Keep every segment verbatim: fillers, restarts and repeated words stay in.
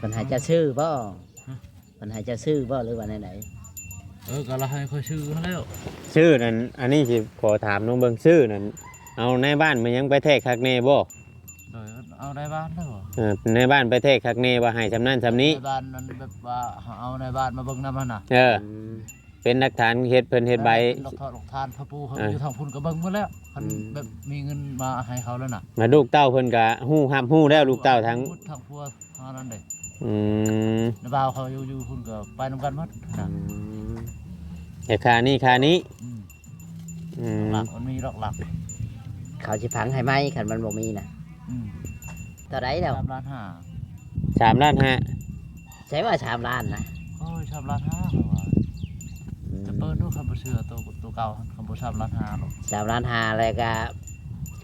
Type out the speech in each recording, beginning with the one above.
พิ่นให้เจ้าซื้อบ่ ฮะ เพิ่นให้เจ้าซื้อบ่ หรือว่าแนวใด เออ ก็ละให้ข้อยซื้อหั้นแหล้ว ซื้อนั่น อันนี้สิขอถามน้องเบิ่ง ซื้อนั่น เอาในบ้านมันยังไปแทรกคักแน่บ่ โดย เอาในบ้านแล้วบ่ เออ ในบ้านไปแทรกคักแน่ว่าให้ส่ำนั้นส่ำนี้ ในบ้านมันแบบว่าเอาในบ้านมาเบิ่งนำหั่นน่ะ เออ อืม เป็นหลักฐานเฮ็ด เพิ่นเฮ็ดใบ เออ เป็นหลักฐาน หลักฐาน พระปู่เขา เออ อยู่ทางพุ้นก็เบิ่งหมดแล้ว คัน อืม แบบมีเงินมาให้เขาแล้วน่ะ มาลูกเต้าเพิ่นก็ฮู้ รับรู้แล้ว ลูกเต้าทั้ง ทั้งพวกเท่านั้นเด้ อืม น้าบ่าวเขาอยู่ อยู่พุ้นก็ไปนำกันหมดน่ะ อืม แต่ค่านี้ ค่านี้ อืม อืม หลักมันมีหลักหลัก เขาสิพังให้ไหม คันมันบ่มีน่ะ อืม เท่าใดแล้ว สามล้านห้า สามล้านห้า ใช่ว่าสามล้านนะ โอ้ย สามล้านห้า เขาว่า อืม จะเปิดดู คันบ่เชื่อตัว ตัวเก่า คันบ่สามล้านห้าหรอก สามล้านห้า แล้วก็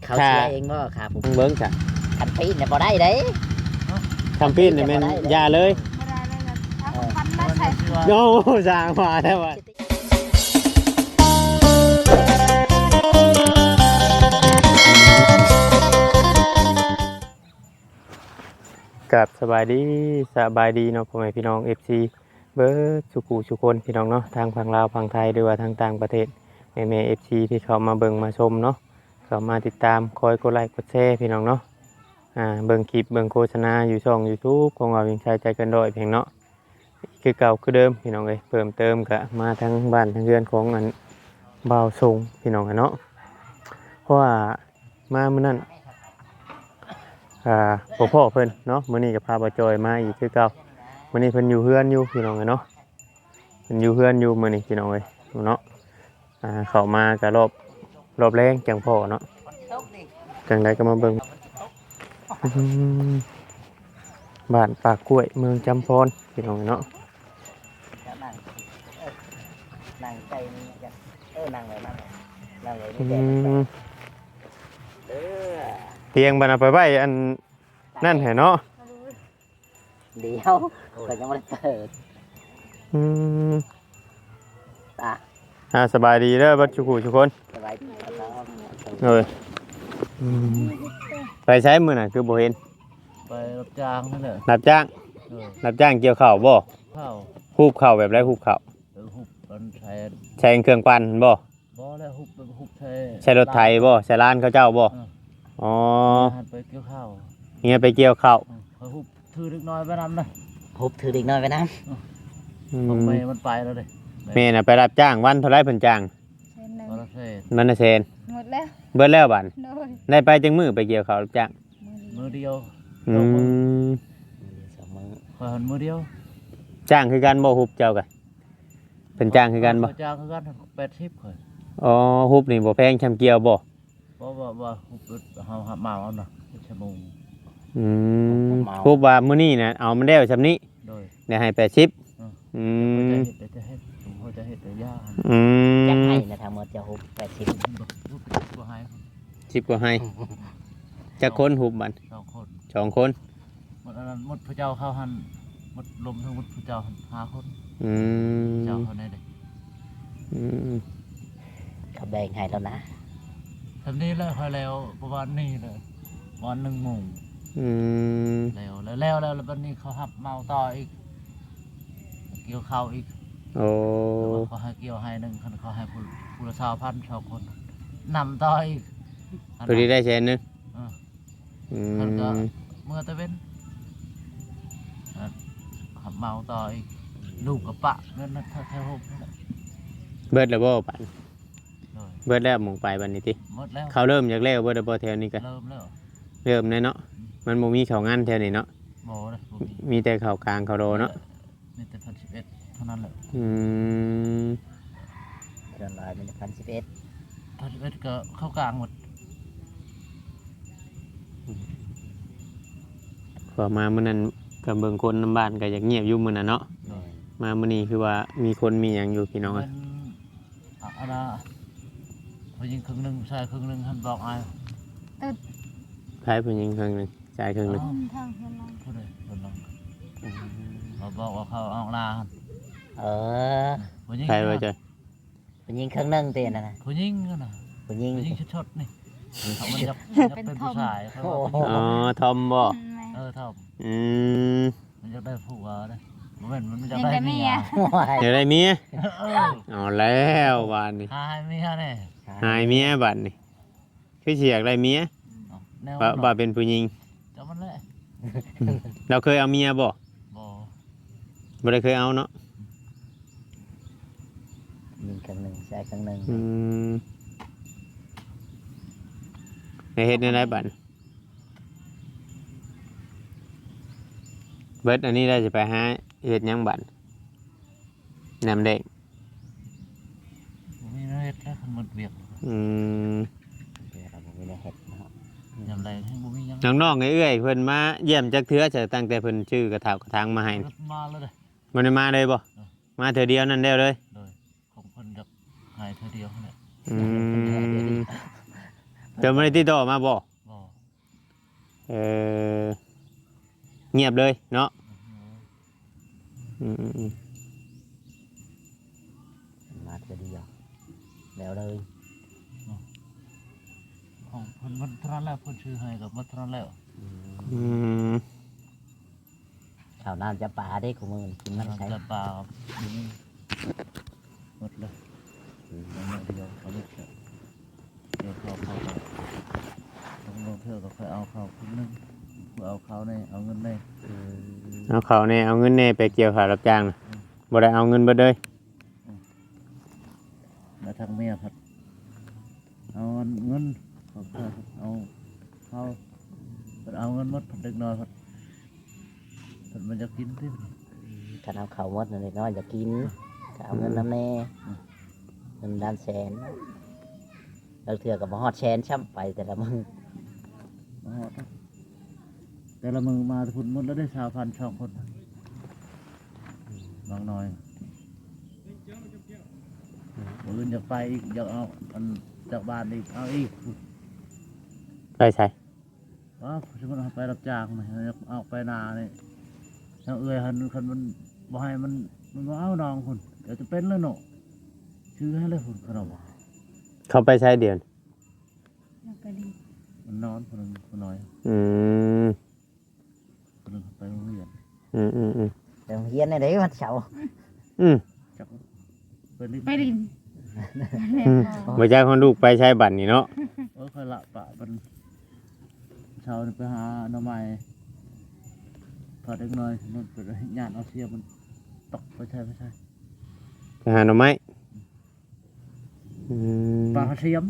เขา ค่า เสียเองบ่ ค่าผม เบิ่งจ้ะ คันปีนเนี่ยบ่ได้เด้ ฮะ คันปีนเนี่ยแม่น คันปีนเนี่ยบ่ได้เด้ อย่าเลย บ่ได้เลย เอาของพันมาใส่ โอ้ สร้างมาแล้วว่ะ ครับ สบายดี สบายดีเนาะ พ่อแม่พี่น้อง เอฟซี เบิดสุขุสุคนพี่น้องเนาะ ทางฝั่งลาวฝั่งไทย หรือว่าทางต่างประเทศ แม่ๆ เอฟซี ที่เข้ามาเบิ่งมาชมเนาะ เข้ามาติดตาม คอยกดไลค์กดแชร์พี่น้องเนาะ อ่า เบิ่งคลิปเบิ่งโฆษณาอยู่ช่องยูทูบของบ่าวเวียงชัยใจเกินร้อยเพียงเนาะ คือเก่าคือเดิมพี่น้องเอ้ย เพิ่มเติมก็มาทางบ้านทางเรือนของอันบ่าวทรงพี่น้องอะเนาะ เพราะว่ามามื้อนั้น อ่า บ่พ้อเพิ่นเนาะ มื้อนี้ก็พาบ่าวจอยมาอีกคือเก่า มื้อนี้เพิ่นอยู่เฮือนอยู่พี่น้องเอ้ยเนาะ เพิ่นอยู่เฮือนอยู่มื้อนี้พี่น้องเอ้ยเนาะ อ่า เข้ามาก็รอบ รอบแลงจังพ้อเนาะ จังใดก็มาเบิ่ง อืม บ้านปากกล้วย เมืองจำพร พี่น้องเนาะ นั่ง เออ นั่งใกล้นี่กัน เออ นั่งเลย นั่งเลย นั่งเลย อืม เออ เตียงบัดเอาไปไว้อันนั่นแหละเนาะ เดี๋ยว ข้อยยังบ่ได้เปิด อืม อ่ะ อ่า สบายดีเด้อ เบิดสุขุสุคน สบายดีครับ เอ้ย อืม ไปไสมื้อน่ะ คือบ่เห็น ไปรับจ้างนั่นแหละ รับจ้าง เออ รับจ้างเกี่ยวข้าวบ่ ข้าว ฮูบข้าวแบบใด ฮูบข้าว เออ ฮูบอันใส่ ใส่เครื่องปั่นบ่ บ่แล้ว ฮูบแบบฮูบใส่ ใส่รถไถบ่ ใส่ลานเขาเจ้าบ่ เออ อ๋อ หันไปเกี่ยวข้าว เมียไปเกี่ยวข้าว เออ ข้อยฮูบถือเด็กน้อยไปนำนะ ฮูบถือเด็กน้อยไปนำ อืม ของแม่มันไปแล้วเด้ แม่น่ะไปรับจ้าง วันเท่าใดเพิ่นจ้าง แสนหนึ่ง วันละแสน วันละแสน หมดแล้ว เบิดแล้วบัด โดย ได้ไปจักมื้อไปเกี่ยวข้าวรับจ้าง มื้อเดียว มื้อเดียว อืม สองมื้อ ข้อยหันมื้อเดียว จ้างคือกันบ่ ฮูบเจ้ากะ เพิ่นจ้างคือกันบ่ ข้อยจ้างคือกัน แปดสิบ ข้อย อ๋อ ฮูบนี่บ่แพงส่ำเกี่ยวบ่ บ่ บ่ บ่ ฮูบเฮาหับเหมาเอานะ ชั่วโมง อืม เหมา ฮูบว่ามื้อนี้น่ะ เอามันแล้วส่ำนี้ โดย ได้ให้แปดสิบ อืม อืม ข้อยจะเฮ็ด ข้อยจะเฮ็ด ข้อยจะเฮ็ดแต่ยาก อืม จักไฮ่นะ ทั้งหมดจะฮูบแปดสิบ บ่ ฮูบสิบกว่าไฮ่ สิบกว่าไฮ่ จักคนฮูบบัด สองคน สองคน หมดอันนั้น หมดผู้เจ้าเขาหั่น หมดลมทั้งหมดผู้เจ้าหั่น ห้าคน อืม เจ้าเขาแน่เด้ อืม เขาแบ่งให้แล้วนะ ทำนี้แล้ว ข้อยแล้วประมาณนี้เลย วันหนึ่งโมง อืม แล้ว แล้ว แล้ว แล้ว แล้วบัดนี้เขาหับเหมาต่ออีก เกี่ยวข้าวอีก โอ้ แต่ว่าเขาให้เกี่ยวไฮ่หนึ่ง คันเขาให้ผู้ ผู้ละสองพัน สองคน นำต่ออีก พอดีได้แสนหนึ่ง เออ อืม เพิ่นก็เมือตะเว็น อ่ะ หับเหมาต่ออีก ลูกก็ปะเงินแถวๆ โฮมนั่นแหละ เบิดแล้วบ่ปาน โดย เบิดแล้วหม่องไปบัดนี้ติ หมดแล้ว เขาเริ่มอยากแล้วเบิดแล้วบ่แถวนี้กะ เริ่มแล้ว เริ่มแล้วเนาะ อืม มันบ่มีข้าวงานแถวนี้เนาะ บ่เลย บ่มี มีแต่ข้าวกลางข้าวดอเนาะ มีแต่พันสิบเอ็ดเท่านั้นแหละ อืม ส่วนหลายมีแต่พันสิบเอ็ด พันสิบเอ็ดก็ข้าวกลางหมด พอมามื้อนั้นก็เบิ่งคนนำบ้านก็อยากเงียบอยู่มื้อนั้นเนาะ โดย มามื้อนี้คือว่ามีคนมีหยังอยู่พี่น้องเอ้ย มัน อ่ะ อันน่ะ ผู้หญิงครึ่งหนึ่ง ผู้ชายครึ่งหนึ่ง หันบอกอ้าย ตึ๊ด ใครผู้หญิงครึ่งหนึ่ง ชายครึ่งหนึ่ง อ้าว ทางเฮือนหลัง ผู้ใดเฮือนหลัง อืม เขาบอกว่าเขาออกลาหั่น เออ ผู้หญิง ใครว่าจะ ผู้หญิงครึ่งหนึ่งตินั่นน่ะ ผู้หญิงนั่นน่ะ ผู้หญิง ผู้หญิงชดๆ นี่ เขามันอยาก อยากเป็นผู้ชาย เขาว่า โอ้โห อ๋อ ทอมบ่ อืม แม่น เออ ทอม อืม มันอยากได้ ผัวเด้ บ่แม่นมันอยากได้เมีย อยากได้เมีย เออ เอาแล้วบาดนี้ หาให้เมียแน่ หาให้เมียบาดนี้ คือสิอยากได้เมีย เอาแนว ว่า ว่าเป็นผู้หญิง เจ้ามันแหละ เราเคยเอาเมียบ่ บ่ บ่ได้เคยเอาเนาะ ยิงข้างหนึ่ง ใส่ข้างหนึ่ง อืม ได้เฮ็ดแนวใดบัด เบิดอันนี้แล้วสิไปหาเฮ็ดหยังบัด น้ำแดง บ่มีแนวเฮ็ดแล้ว หมดเวียก อืม เดี๋ยวเราบ่มีแนวเฮ็ดเนาะ ยามใดแฮงบ่มีหยัง น้องๆเอื้อยๆเพิ่นมาเยี่ยมจักเทื่อ ตั้งแต่เพิ่นซื้อกระถางกระถางมาให้ มาแล้วเด้ บ่ได้มาเลยบ่ เออ มาเทื่อเดียวนั่นแล้วเลย โดย ของเพิ่นอยากหายเทื่อเดียวนั่นแหละ อืม เพิ่นบ่ได้ติดต่อมาบ่ บ่ เออ เงียบเลยเนาะ อืม อืม อืม อืม มาเทื่อเดียว แล้วเลย ของเพิ่นมันเท่านั้นแล้ว เพิ่นซื้อให้ก็หมดเท่านั้นแล้ว อืม อืม ข้าวน้ำจำปาเด้ ของมื้อนี้กินมันใช้ น้ำจำปา อืม หมดเลย อืม น้อยเดียว เขาเรียกเกี่ยวข้าว เขาก็ต้องลงเทื่อก็ค่อยเอาข้าวครึ่งหนึ่ง เพื่อเอาข้าวแน่ เอาเงินแน่ อืม เอาข้าวแน่ เอาเงินแน่ ไปเกี่ยวข้าวรับจ้างน่ะ อืม บ่ได้เอาเงินเบิดเลย อืม แล้วทางเมียพัด เอาเงิน เขาก็เอา เขา เพิ่นเอาเงินหมด เพิ่นเด็กน้อยเพิ่น เพิ่นมันอยากกินติ คันเอาข้าวหมดนั่นเด็กน้อยอยากกิน ก็เอาเงินนำแน่ อืม เงินล้านแสน แล้วเทื่อก็บ่ฮอดแสนซ้ำไปแต่ละมื้อ บ่ฮอด แต่ละมื้อมาแต่พุ้นหมดแล้วได้สาวพันสองคน น้องน้อย มื้ออื่นอยากไปอีก อยากเอาอันจากบ้านอีก เอาอีก ไปไส ว่าสมมุติเอาไปรับจ้างนะ เอาไปนานี่ ทางเอื้อยหัน คันมันบ่ให้มัน มันบ่เอาน้องคุณ เดี๋ยวจะเป็นแล้วเนาะ ซื้อให้เลยคุณขนม เขาไปไสเดี๋ยวนี้ แล้วก็ดี มันนอนคนหนึ่งคนน้อย อืม คนหนึ่งไปโรงเรียน อืม อืม อืม ไปโรงเรียนในใดวันเสาร์ อืม จักไปเล่น ไปเล่น อืม บ่จักของลูกไปไสบัดนี้เนาะ เออ ค่อยละปะมัน เช้านี่ไปหาหน่อไม้ พาเด็กน้อยมันไปย่านเอาเสียมันตกไปใช่ ไปใช่ ไปหาหน่อไม้ อืม ปลาเสียม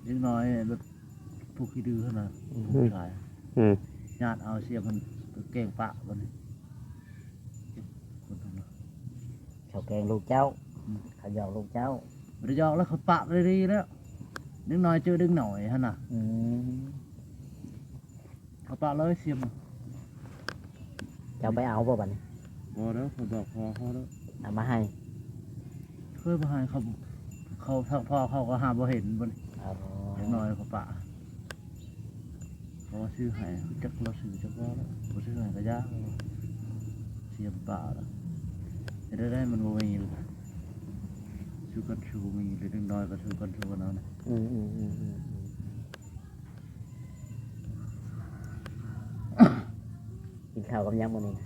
เด็กน้อยแบบพวกขี้ดื้อหั่นนะ อืม ผู้ชาย อืม ย่านเอาเสียมมันแกล้งปะบัดนี้ เขาแกล้งลูกเจ้า อืม เขาหยอกลูกเจ้า บ่ได้หยอกแล้ว เขาปะไปดีแล้ว เด็กน้อยเจอเด็กน้อยหั่นน่ะ อืม เขาปะเลยเสียมน่ะ เจ้าไปเอาบ่บัดนี้ บ่แล้ว เขาบอกพ่อเขาแล้ว เอามาให้ เคยบ่ให้เขา เขาทางพ่อเขาก็หาบ่เห็นบัดนี้ อ๋อ เด็กน้อยเขาปะ เขาว่าซื้อให้ จักเราซื้อจักว่าแล้ว บ่ซื้อให้ก็ยาก เสียมปะแล้ว เฮ็ดได้ มันบ่มีเลย สู้กันสู้มีเลย เด็กน้อยก็สู้กันสู้กันเอานะ อืม อืม อืม อืม อืม กินข้าวกับหยังมื้อนี้นะ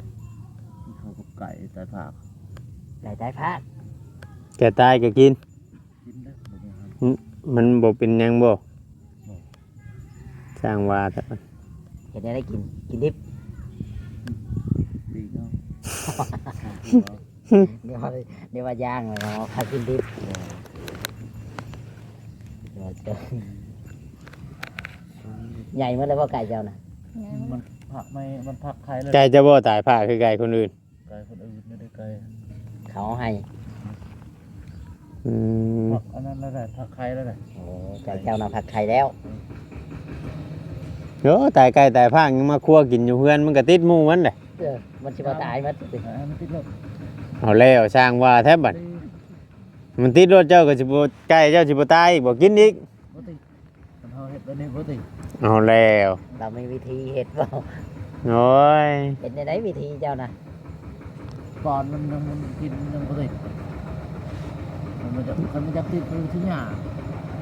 กินข้าวกับไก่ตายพาก ไก่ตายพาก แก่ตายก็กิน กินได้บ่มีครับ อืม มันบ่เป็นหยังบ่ บ่ สร้างว่าแท้ เฮ็ดแนวใดกิน กินดิบ ดีเนาะ เดี๋ยวว่า เดี๋ยวว่าย่างเลยเนาะ พากินดิบ เดี๋ยวเจอ ใหญ่หมดแล้วบ่ไก่เจ้าน่ะ มันพักไม่ มันพักไข่เลย ไก่เจ้าบ่ตายพากคือไก่คนอื่น ไก่คนอื่นไม่ได้ไก่ เขาให้ อืม พักอันนั้นแล้วได้ พักไข่แล้วได้ โอ้ ไก่เจ้าน่ะพักไข่แล้ว โอ้ ตายไก่ตายพากยังมาคั่วกินอยู่เฮือน มันก็ติดหมู่มันแหละ เออ มันสิบ่ตายหมดติ เออ มันติดโลด เอาแล้ว สร้างว่าแท้บัด มันติดโลด เจ้าก็สิบ่ ไก่เจ้าสิบ่ตายอีกบ่ กินอีก บ่ติด คันเฮาเฮ็ดแบบนี้บ่ติด เอาแล้ว เรามีวิธีเฮ็ดบ่ โอ้ย เฮ็ดแนวใดวิธีเจ้านะ ก่อนมันยัง มันกินยังบ่ติด มันจะ มันจะติดมันสิยาก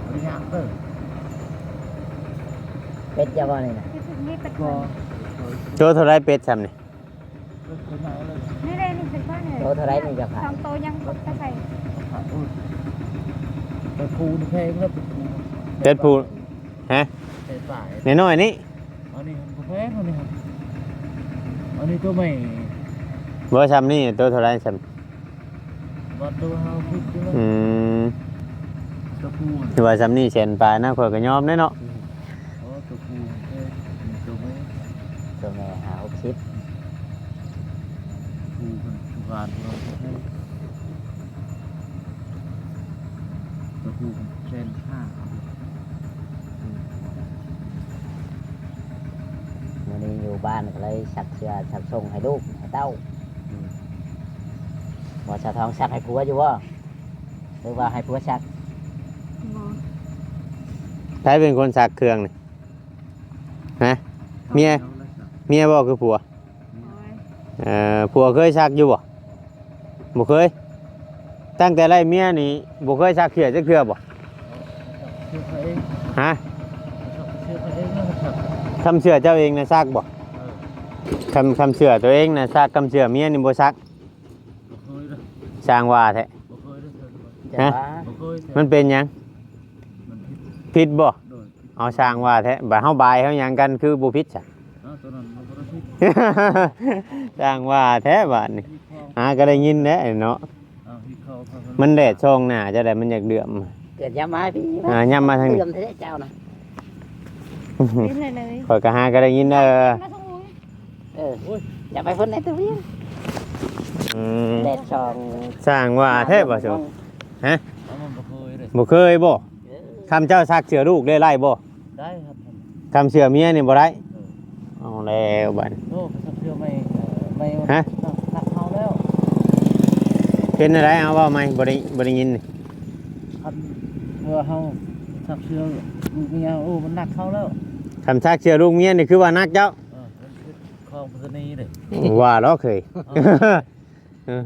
บ่ได้ยากเด้อ เป็ดเจ้าบ่นี่นะ นี่เป็น บ่ ตัวเท่าไรเป็ดซ้ำนี่ นี่เลยนี่เป็นก้อนเลย โตเท่าไรนี่จะขาย สองโตยังก็ใส่ แต่คูณแพงแล้วเป็นคูณ เจ็ดผู้ฮะ แต่สาย น้อยๆนี่ อันนี้มันก็แพงอันนี้ครับอันนี้ตัวใหม่ บ่ซ้ำนี่ตัวเท่าไรซ้ำ วัดตัวห้าพุทธด้วย อืม ตัวคูณ ถือว่าซ้ำนี่แสนปลายนะข่อยก็ยอมได้เนาะ อ๋อตัวคูณเออตัวใหม่ ตัวแม่หาหกสิบ คูณทุกการเราตัวคูณเซนห้า มื้อนี้อยู่บ้านก็เลยสักเสื้อสักส่งให้ลูกให้เต้า ว่าสาวทองสักให้ผัวอยู่บ่หรือว่าให้ผัวสัก บ่ ใครเป็นคนซักเครื่องนี่ฮะ เมีย เมียบ่คือผัว โอ้ย เอ่อผัวเคยซักอยู่บ่บ่เคย ตั้งแต่ไล่เมียนี่บ่เคยซักเสื้อจักเทื่อบ่ เชื่อเขาเอง ฮะ เชื่อเขาเองนะครับ คำเสื้อเจ้าเองนะซักบ่ เออ คำคำเสื้อตัวเองนะซัก คำเสื้อเมียนี่บ่ซัก บ่เคยเลย สร้างว่าแท้ บ่เคยเลย จะ ฮะ ว่า บ่เคย มันเป็นหยัง มันผิด ผิดบ่ โดย เอาสร้างว่าแท้บ่าเฮาบายเฮาหยังกันคือบ่ผิดซะ นะตัวนั้นมันก็ผิด สร้างว่าแท้บาดนี่ ผิดข้อ หาก็ได้ยินแหละเนาะ เอาผิดข้อครับ มันแดดส่องหน้าเจ้าใดมันอยากเดือม เกิดย้ำมาพี่ อ่าย้ำมาทางนี้ เติมเท่เจ้านะ เล่นเลยเลย ข่อยก็หาก็ได้ยินเออ มาส่ง เอออย่าไปพ่นในตู้เย็น อืม แดดส่อง สร้างว่าแท้บ่สูฮะ เอามันบ่เคยเลย บ่เคยบ่ เออ คำเจ้าซักเสื้อลูกได้ไล่บ่ ได้ครับ คำเสื้อเมียนี่บ่ได้ เออ เอาแล้วบัดนี้ โอ้เขาสักเสื้อใหม่ใหม่ ฮะ หนักเขาแล้ว เป็นอะไรเอาเว้าใหม่บ่ได้บ่ได้ยิน คันเพื่อเขาสักเสื้อลูกเมียโอ้มันหนักเขาแล้ว คำซักเสื้อลูกเมียนี่คือว่านักเจ้า เออมันคือของประเพณีเลย ว่าเนาะเคย เออ เออ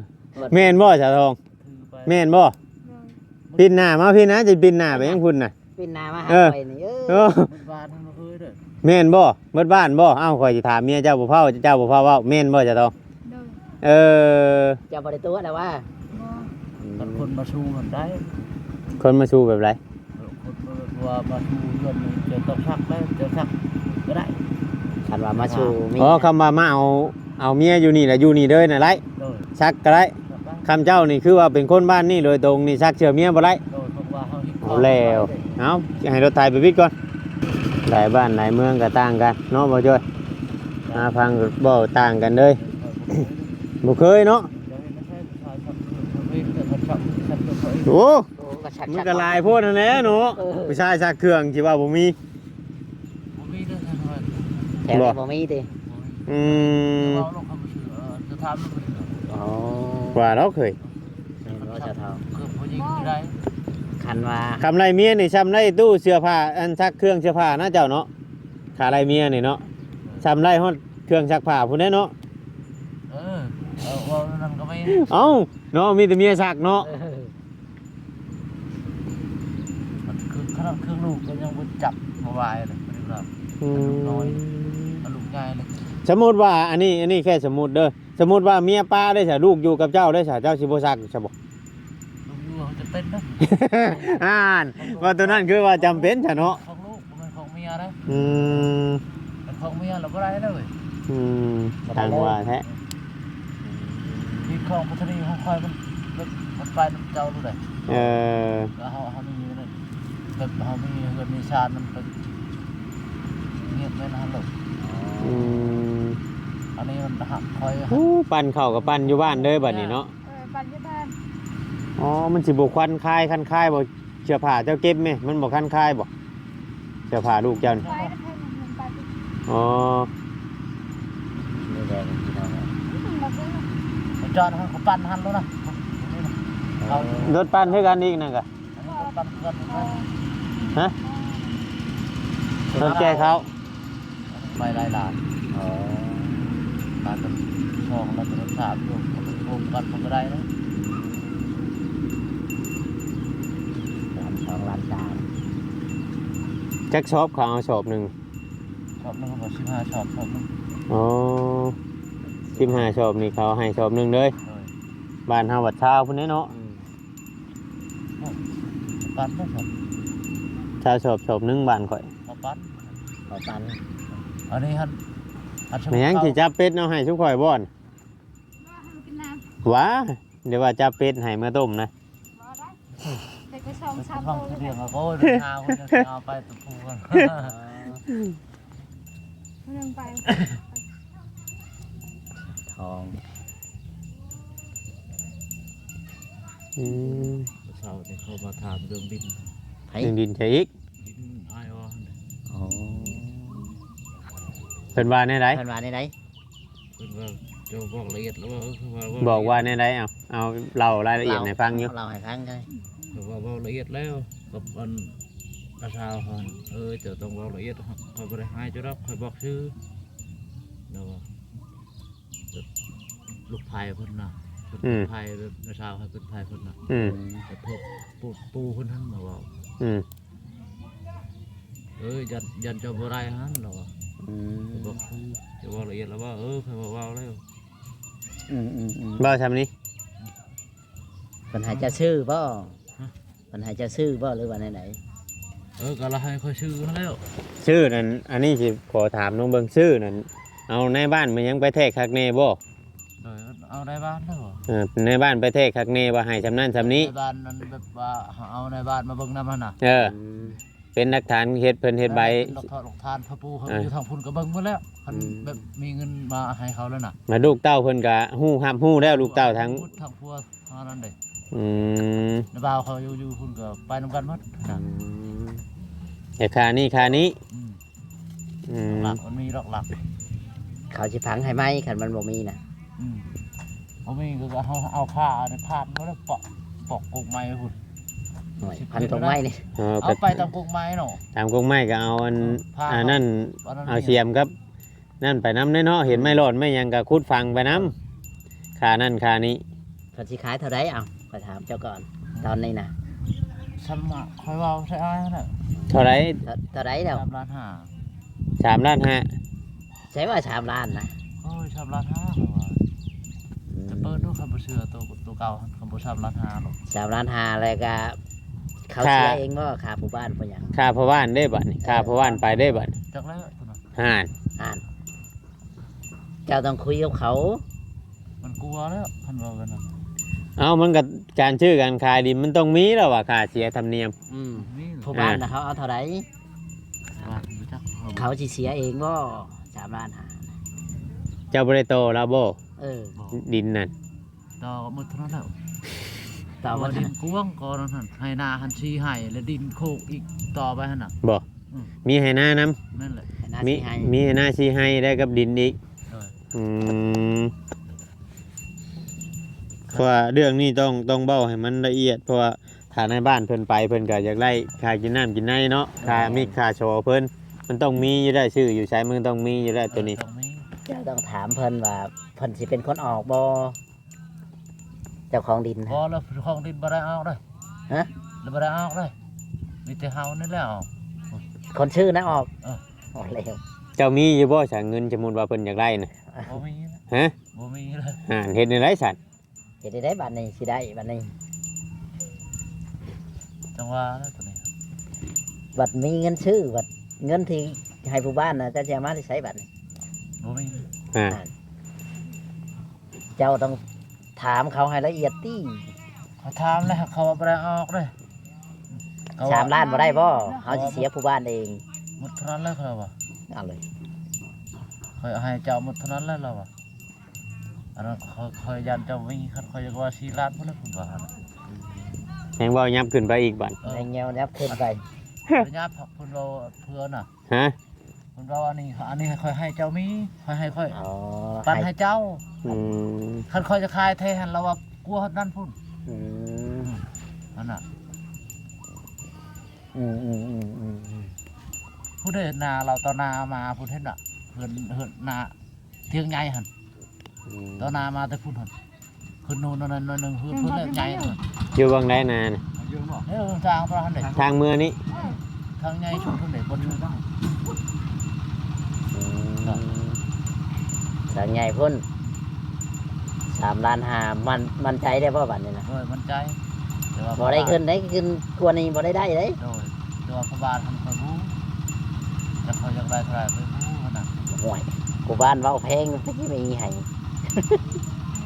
แม่นบ่สาวทอง ถือไป แม่นบ่ปิดหน้ามาพี่นะจะปิดหน้าไปยังคุณน่ะ ปิดหน้ามาหา เออ ไปนี่เอ เอ อ อ มันบานทั้งเคยเลย แม่นบ่เบิดบ้านบ่เอ้าข่อยสิถามเมียเจ้าบ่เฝ้าเจ้าบ่เฝ้าเว้าแม่นบ่สาวทอง โดย เออ เจ้าบ่ได้ตัวแล้วว่า บ่ มันคนมาสู้มันได้ คนมาสู้แบบไร คนมาว่ามาสู้เพื่อนนี่จะต้องชักแล้วจะชักก็ได้ คันว่ามาสู่มี อ๋อคำว่ามาเอาเอาเมียอยู่นี่แหละอยู่นี่เลยน่ะไร โดย ซักก็ได้ ชักได้ คำเจ้านี่คือว่าเป็นคนบ้านนี่โดยตรงนี่ซักเสื้อเมียบ่ได้ โดยเพราะว่าเขาเห็น เอาแล้วเอาให้รถไถไปวิทย์ก่อนหลายบ้านหลายเมืองก็ต่างกันเนาะบ่จ้อยมาฟังเว้าต่างกันเลยบ่เคยเนาะ เดี๋ยวนี้ไม่ใช่ผู้ชายชักเพื่อนเขาเองแต่เขาชักชักเพื่อนเขาเอง โอ้ โอ้ก็ชัก มันก็หลายโพดนั่นแหละเนาะ เออ ผู้ชายซักเครื่องที่ว่าบ่มี ผมมีเรื่องอะไร แถวนี้บ่มีติ อืม เราลงคำชื่อเออจะทำมันเป็น อ๋อ ว่าเราเคย แม่นว่าจะทอง เกือบพอยิงไม่ได้ คันว่า คำไรเมียนี่ซ้ำไรตู้เสื้อผ้าอันซักเครื่องเสื้อผ้านะเจ้าเนาะขาไรเมียนี่เนาะซ้ำไรฮอดเครื่องซักผ้าพุ่นแน่เนาะ เออเออว่านั่นก็ไม่ เอ้าเนาะมีแต่เมียซักเนาะ เออ มันคือขนาดเครื่องลูกก็ยังบ่จับมาไหวเลยไม่ได้รับ อืม น้อย เอาลูกง่ายเลย สมมุติว่าอันนี้อันนี้แค่สมมุติเด้อสมมุติว่าเมียป้าได้ซะลูกอยู่กับเจ้าได้ซะเจ้าสิบ่ซักซะบ่ ลูกอยู่เขาจะเป็นนะ อ่านว่าตัวนั้นคือว่าจำเป็นซะเนาะ ของลูกมันของเมียนะ อืม มันของเมียเราไม่ได้เลย อืมทางว่าแท้ มีของพัฒนีของคอยมันมันมันไปน้ำเจ้าดูได้ เออ แล้วเขาเขามีนั่นแบบเขามีเงินมีชาญมันเป็นเงียบเลยนะฮัลโหล อืม อันนี้มันหักคอย อู้ปั่นเข้ากับปั่นอยู่บ้านเด้อบัดนี้เนาะ เออปัจจุบัน อ๋อมันสิบ่ควันคายคันคายบ่เสื้อผ้าเจ้าเก็บไหมมันบ่คันคายบ่เสื้อผ้าลูกเจ้านี่ ไปแล้วแพงเงินไป อ๋อ นี่แดงพี่น้อง นี่มันมาซื้อ จอดเขาปั่นหันแล้วนะเขา รถปั่นคือกันอีกนั่นกะ อันนี้ปั่นเพื่อนนะ ฮะรถแก่เขา ไปหลายล้าน อ๋อ ล้านละสองล้านละสามรวมกันรวมกันมันก็ได้นะ ล้านสองล้านสาม จักสอบเขาเอาสอบหนึ่ง ชอบนึงก็สิบห้าชอบชอบนึง อ๋อ สิบห้าสอบนี่เขาให้สอบหนึ่งเลย โดย บ้านเฮาบัดซาวพุ้นเด้เนาะ อืม โอ้ ปันบ่สอบ ซาวสอบ สอบหนึ่งบ้านข่อย บ่ปัน บ่ปัน อันนี้หั่น อันสมมุติ แม่นหยังสิจับเป็ดเนาะ ให้ซุมข่อยบ่อน บ่ให้มันกินน้ำ หวา เดี๋ยวว่าจับเป็ดให้มาต้มนะ บ่ได้ เด็กไปสองสาม กำลัง โต สิเลี้ยงเอา โอ้ย เดินทางคนเดียวสิเอาไปตะปูกัน เรื่องไป ทอง อืม เช้านี่เขามาถามเรื่องดิน ไผ เรื่องดินใช่อีก ดินอ้ายว่าหั่นน่ะ อ๋อ เพิ่นว่าแนวใด เพิ่นว่าแนวใด เพิ่นว่าเจ้าบอกละเอียดแล้วว่า เออ เพิ่นว่า บอกว่าแนวใด เอา เอาเล่ารายละเอียดให้ฟังอยู่ เล่าให้ฟังได้ เพิ่นว่าเว้าละเอียดแล้วกับอันกระซาวเขาหั่น เออ เจ้าต้องเว้าละเอียด เขาบ่ได้ให้เจ้าดอก ข้อยบอกซื่อ แล้วว่า ลูกไผ่เพิ่นน่ะ เพิ่น อืม เป็นไผ่แบบกระซาวให้เป็นไผ่เพิ่นน่ะ อืม แต่พวกปู่ ปู่เพิ่นหั่นมาเว้า อืม เอ้ย ยัน ยันเจ้าบ่ได้หั่น แล้วว่า อืม บอกซื่อ เจ้าเว้าละเอียดแล้วว่า เออ ข้อยว่าเว้าแล้ว อืม อืม อืม เว้าซำนี้ เพิ่นให้เจ้าซื้อบ่ ฮะ เพิ่นให้เจ้าซื้อบ่ หรือว่าแนวใด เออ ก็ละให้ข้อยซื้อหั่นแล้ว ซื้อนั่น อันนี้สิขอถามน้องเบิ่ง ซื้อนั่น เอาในบ้านมันยังไปแทกคักแน่บ่ โดย เอาในบ้านแล้วบ่ เออ ในบ้านไปแทกคักแน่ว่าให้ซำนั้นซำนี้ ในบ้านนั้นแบบว่าเอาในบ้านมาเบิ่งนำหั่นน่ะ เออ อืม เป็นหลักฐานเฮ็ดเพิ่นเฮ็ดใบ เออ เป็นหลักฐาน หลักฐาน พ่อปู่เขา เออ อยู่ทางพุ้นก็เบิ่งหมดแล้ว คัน อืม แบบมีเงินมาให้เขาแล้วน่ะ มาลูกเต้าเพิ่นก็ฮู้ รับรู้แล้ว ลูกเต้าทั้ง ทั้งผัวทั้งนั้นเด้ อืม น้าบ่าวเขาอยู่ อยู่พุ้นก็ไปนำกันหมด อืม แต่ค่านี้ ค่านี้ อืม อืม หลักมันมีหลักหลัก เขาสิฝังให้ไหม คันมันบ่มีน่ะ อืม บ่มีก็เอา เอาผ้าอันนี้พาดมาแล้วปอก ปอกกกไม้พุ้น โอ้ย พันกกไม้นี่ เออ เอาไปตามกกไม้เนาะ ตามกกไม้ก็เอาอัน เออ พาด อันนั้น อันนั้น เอาเสียมกับ นั่นไปนำแน่เนาะ เห็นไม้หลอนไม้หยังก็ขุดฝังไปนำ ค่านั่นค่านี้ เพิ่นสิขายเท่าใด เอ้า ข้อยถามเจ้าก่อน ตอนนี้นะ สำหรับข้อยเว้าใส่อ้ายนั่นแหละ เท่าใด เท่า เท่าใดแล้ว สามล้านห้า สามล้านห้า ใช่ว่าสามล้านนะ โอ้ย สามล้านห้า ข้อยว่า อืม จะเปิดดู คันบ่เชื่อตัว ตัวเก่า คันบ่สามล้านห้าหรอก สามล้านห้า แล้วก็ เขา ค่า เสียเองบ่ ค่าผู้บ้านผู้หยัง ค่าพ่อบ้านเด้บัดนี้ ค่าพ่อบ้านไปเด้บัดนี้ จักแล้วตัวนั้น ห่าน อ่าน เจ้าต้องคุยกับเขา มันกลัวแล้ว คันว่ากันนั้น เอ้า มันก็การซื้อการขายดินมันต้องมีแล้วว่าค่าเสียธรรมเนียม อืม มี ผู้บ้านน่ะ อ่า เขาเอาเท่าใด ว่าบ่จัก เขาสิเสียเองบ่ สามล้านห้า เจ้าบ่ได้ต่อลาวบ่ เออ บ่ ดินนั่น ต่อหมดเท่านั้นแล้ว ต่อหมด ว่าดินกว้างก่อนนั่นหั่น ไฮ่นาหั่นสี่ไฮ่ และดินโคกอีกต่อไปหั่นน่ะ บ่ อืม มีไฮ่นานำ นั่นแหละ ไฮ่นา มี สี่ไฮ่ มีไฮ่นาสี่ไฮ่ได้กับดินอีก เออ อืม เพราะว่าเรื่องนี้ต้อง ต้องเว้าให้มันละเอียด เพราะว่าถ้าในบ้านเพิ่นไป เพิ่นก็อยากได้ค่ากินน้ำกินในเนาะ เออ ค่ามิกค่าชอเพิ่น มันต้องมีอยู่ได้ ซื้ออยู่ไสมันต้องมีอยู่ได้ตัวนี้ เออ ต้องมี เจ้าต้องถามเพิ่นว่า เพิ่นสิเป็นคนออกบ่ เจ้าของดินนะ บ่ แล้วเจ้าของดินบ่ได้ออกเด้อ ฮะ แล้วบ่ได้ออกเด้อ มีแต่เฮานี่แหละออก คนซื้อนะออก เออ ออกแล้ว เจ้ามีอยู่บ่ สาเงิน สมมุติว่าเพิ่นอยากได้นะ บ่มีนะ ฮะ บ่มีเลย อ่า เฮ็ดแนวใดซั่น เฮ็ดได้บัดนี้ สิได้บัดนี้ จังว่าแล้วตัวนี้ บัดมีเงินซื้อ บัดเงินที่ให้ผู้บ้านน่ะ เจ้าสิเอามาแต่ไสบัดนี้ บ่มี อ่า อ่า เจ้าต้องถามเขาให้ละเอียดติ เขาถามแล้ว เขาว่าบ่ได้ออกเด้อ เขาว่า สามล้านบ่ได้บ่ เฮาสิเสียผู้บ้านเอง หมดเท่านั้นแล้ว เขาว่า เอาเลย ข้อยให้เจ้าหมดเท่านั้นแล้ว ลาวว่า อันนั้นข้อย ข้อยย่านเจ้ามี คันข้อยอยากว่าสี่ล้านพุ้นแหละ เพิ่นว่าหั่นน่ะ แฮงเว้ายับขึ้นไปอีกบัด เออ แฮงเว้ายับขึ้นไป ระยะพักเพิ่นเว้าเพื่อน่ะ ฮะ เพิ่นเว้าอันนี้ อันนี้ข้อยให้เจ้ามี ข้อยให้ข้อย อ๋อ ปันให้เจ้า อืม คันข้อยจะขายแท้หั่น ลาวว่ากลัวนั่นพุ้น อืม อืม นั่นน่ะ อืม อืม อืม อืม อืม พุ้นเด้ นาลาวต่อหน้ามาพุ้น เห็นน่ะ เฮือน เฮือนนา เถียงใหญ่หั่น อืม ต่อหน้ามาแต่พุ้นหั่น ขึ้นโน่นนั่นหน่อยหนึ่ง เฮือนเพิ่นแล้วใหญ่หั่น อยู่เบิ่งใดนาน่ะ เออ ทางเพิ่นหั่นเด้ ทางเมือนี้ ทางใหญ่สุดพุ้นเด้ บน อืม ทางใหญ่พุ้น สามล้านห้า มัน มั่นใจได้บ่บัดนี้นะ? โดย มั่นใจ แต่ว่า บ่ได้ขึ้นได้ ขึ้นกว่านี้บ่ได้ได้เด้ โดย แต่ว่าพ่อบ้านมันค่อยฮู้ แต่เขาอยากได้เท่าไหร่ค่อยฮู้หั่นน่ะ โอ้ย ผู้บ้านเว้าแพงไปสิมีให้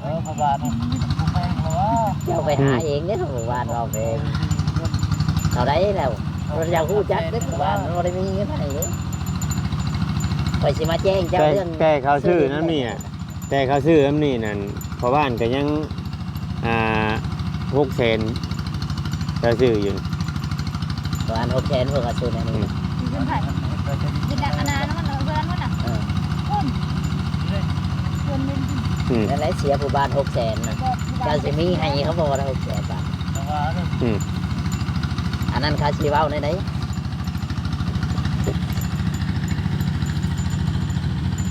เออ พ่อบ้านมันบ่แพงหรอกวะ เจ้าไปหาเองเด้อ ผู้บ้านเว้าแพง เท่าใดแล้ว เจ้าฮู้จักเด้อ ผู้บ้านบ่ได้มีเงินให้เด้ ข้อยสิมาแจ้งเจ้า แต่ เรื่อง แต่เขาซื้อน้ำนี่อะ แต่เขาซื้อน้ำนี่นั่น พ่อบ้านก็ยัง อ่า หกแสน เขาซื้ออยู่ ประมาณหกแสน เพิ่นก็ซื้อในนี้ อืม กินไข่ กินอันนั้นมันเพื่อนมันน่ะ เออ คน คนหนึ่ง อืม นั่นแหละ เสียผู้บ้านหกแสนน่ะ ก็ผู้บ้าน เจ้าสิมีให้เขาบ่ว่าหกแสนบาท อืม อันนั้นเขาสิเว้าแนวใด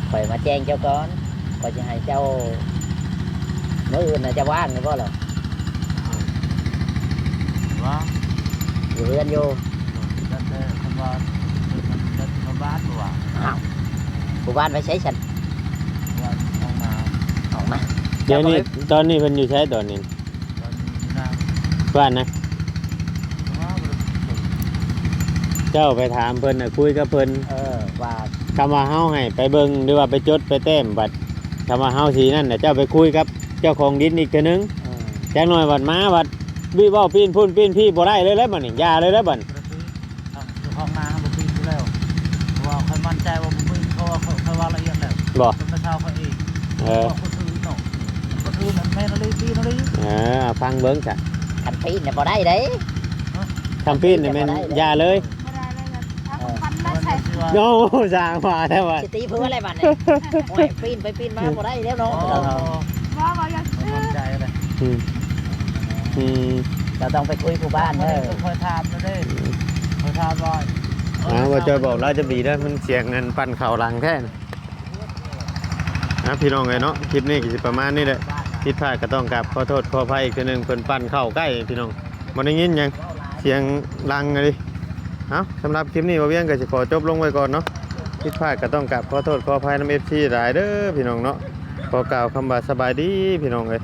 ข้อยมาแจ้งเจ้าก่อน ข้อยสิให้เจ้า มื้ออื่นน่ะจะว่างอยู่บ่ล่ะ? ว่าง อยู่เฮือนอยู่ จัดแต่คันว่า จัดมาบ้านบ่ว่า อ้าว ผู้บ้านไปใช้ฉัน ว่าออกมา ออกมา เดี๋ยวนี้ เจ้าก็เลย ตอนนี้เพิ่นอยู่ใช้ตอนนี้ ตอนนี้อยู่หน้า บ้านนะ ว่าบ่ได้ เจ้าไปถามเพิ่นน่ะ คุยกับเพิ่น เออ ว่า คำว่าเฮาให้ไปเบิ่ง หรือว่าไปจดไปแต้มบัตร คำว่าเฮาสินั่นน่ะ เจ้าไปคุยกับเจ้าของดินอีกเทื่อนึง เออ จักหน่อยบัดมาบัด วิเว้าปีนพุ่นปีนพี่บ่ได้เลยแล้วบัดนี้ อย่าเลยแล้วบัด บ่ได้คุย ครับ อยู่ห้องนาบ่คุยอยู่แล้ว เพราะว่าข้อยมั่นใจว่าบ่คุย เพราะว่าข้อย ข้อยเว้าละเอียดแล้ว บ่ เป็นประชาชนเอง เออ บอกคนอื่นเนาะ คนอื่นมันแม่นอีหลี ดีอีหลี เออ ฟังเบิ่งซะ คันปีนน่ะบ่ได้เด้ ฮะ คันปีนนี่แม่น อย่าเลย บ่ได้เลยครับ เอาของขวัญมาใส่ โอ้ สร้างมาแล้วว่ะ สิตีผัวอะไรบัดนี้ โอ้ย ปีนไปปีนมาบ่ได้แล้วเนาะ อ๋อ ว่า ว่าอยากซื้อ มั่นใจเลย อืม อืม เจ้าต้องไปคุยผู้บ้านเด้อ ข้อยถามแล้วเด้ อืม ข้อยถามว่า อ้าว ว่าเจ้าบอกลาวจะบีเด้อ มันเสียงเงินปั่นเข้าหลังแท้น่ะ อ่ะ พี่น้องเอ้ยเนาะ คลิปนี้ก็สิประมาณนี้แหละ ผิดพลาดก็ต้องกราบขอโทษขออภัยอีกเทื่อนึง เพิ่นปั่นเข้าใกล้พี่น้อง บ่ได้ยินหยัง เสียงดังเลย เอ้า สำหรับคลิปนี้บ่าวเวียงก็สิขอจบลงไว้ก่อนเนาะ ผิดพลาดก็ต้องกราบขอโทษขออภัยนำ เอฟซี หลายเด้อพี่น้องเนาะ ขอกล่าวคำว่าสบายดีพี่น้องเอ้ย